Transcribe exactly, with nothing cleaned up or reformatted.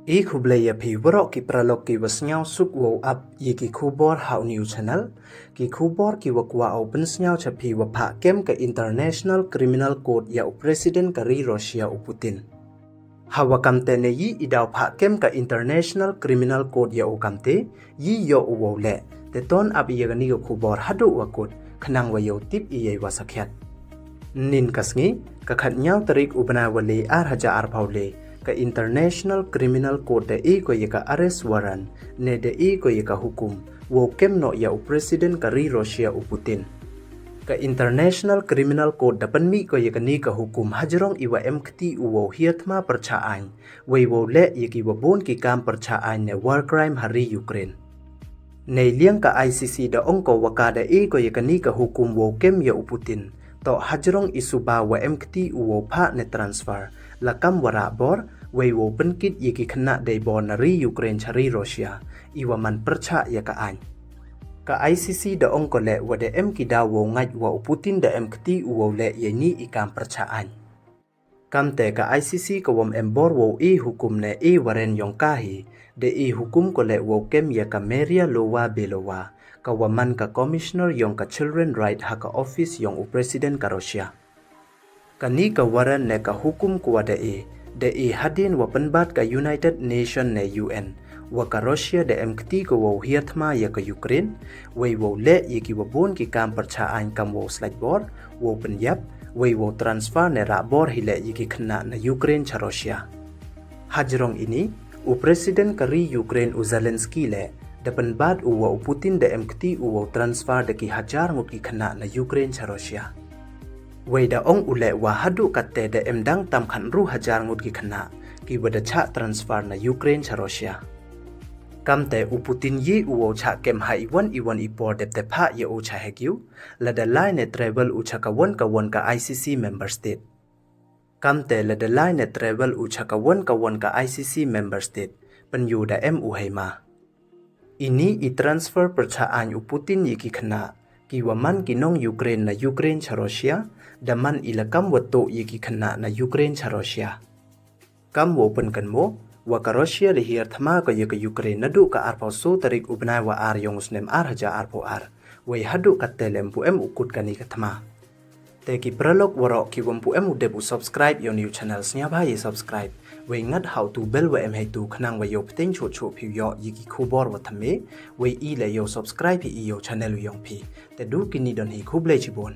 I khublei ya phi waroh ki paralok ki wa sngewsuk wow ap ya ki khubor ha u new channel. Ki khubor ki wa kwah u pynsngew cha phi wa phah kem ka International Criminal Court ya u President ka ri Russia u Putin. Ha wa kamte ne yi i daw phah kem ka International Criminal Court ya u kamte, yi yoh u wow leh, te ton ap ya kani ka khubor haduh wa kut, khnang wa yoh tip i ya i wa sakhiat. Nin ka sngi, ka khatnyaw tarik u bnai wa le ar hajar arphaw le, ka International Criminal Court da e ko ya ka arrest warrant, ne da e ko ya ka hukum, wow kem noh ya u President ka ri Russia u Putin. Ka International Criminal Court da pynmih ko ya kani ka hukum hajrong i wa em kti u wow hiar thma pyrchah aiñ, wei wow leh ya ki wa bun ki kam pyrchah aiñ ne war crime ha ri Ukraine. Neiliang ka I C C da ong ko wa ka da e ko ya kani ka hukum wow kem ya u Putin, toh hajrong i suba wa em kti u wow phah ne transfer, la kam wa rah bor, wei wow pynkit ya ki khynnah dei bor na ri Ukraine cha ri Russia, i wa man pyrchah ya ka aiñ. Ka I C C da ong ko leh wa da em ki daw wow ngait wa u Putin da em kti u wow leh ya ini i kam pyrchah aiñ. Kamte ka I C C ka wam em bor wow e hukum ne e warrant yong ka hi, da e hukum ko leh wow kem ya ka Maria Lvova-Belova, ka wa man ka Commissioner yong ka Children Right ha ka office yong u President ka Russia. Kani ka warrant ne ka hukum ko wa da e, da e hadien wa pynbat ka United Nation ne U N, wa ka Russia da em kti ko wow hiar thma ya ka Ukraine, wei wow leh ya ki wa bun ki kam pyrchah aiñ kam wow slait bor, wow pynyap, wei wow transfer ne rah bor hi leh ya ki khynnah na Ukraine cha Russia. Hajrong ini, u President ka ri Ukraine u Zelensky leh, da pynbat u wa u Putin da em kti u wow transfer da ki hajar ngut ki khynnah na Ukraine cha Russia. Wei da ong u leh wa haduh katte da em dang tam khatynru hajar ngut ki khynnah, ki wa da chah transfer na Ukraine cha Russia. Kamte u Putin yi u wow chah kem ha iwan iwan i por dep te phah ya u cha hegiu, lada lai ne travel u cha ka wan ka wan ka I C C member state. Kamte lada lai ne travel u cha ka wan ka wan ka I C C member state, pynyu da em u hei ma. Ini i transfer pyrchah aiñ u Putin ya ki khynnah, ki wa man ki nong Ukraine na Ukraine cha Russia, da man i la kam wa tuh ya ki khynnah na Ukraine cha Russia. Kam wow pynkynmaw, wa ka Russia da hiar thma ko ya ka Ukraine naduh ka arphaw so tarik u bnai wa ar yong u snem ar hajar arphaw ar, wei haduh katte lem pu em u kut kani ka thma. Te ki paralok waroh ki wam pu em u dep u subscribe ya u new channel, sngewbha ya subscribe, wei ngat ha u tu bell wa em hei tu khnang wa yoh pteng chok chok phi u yoh ya ki khubor wa thymme, wei i leh yoh subscribe hi i ya u channel u yong phi. Te du kini don hi, khublei chibun.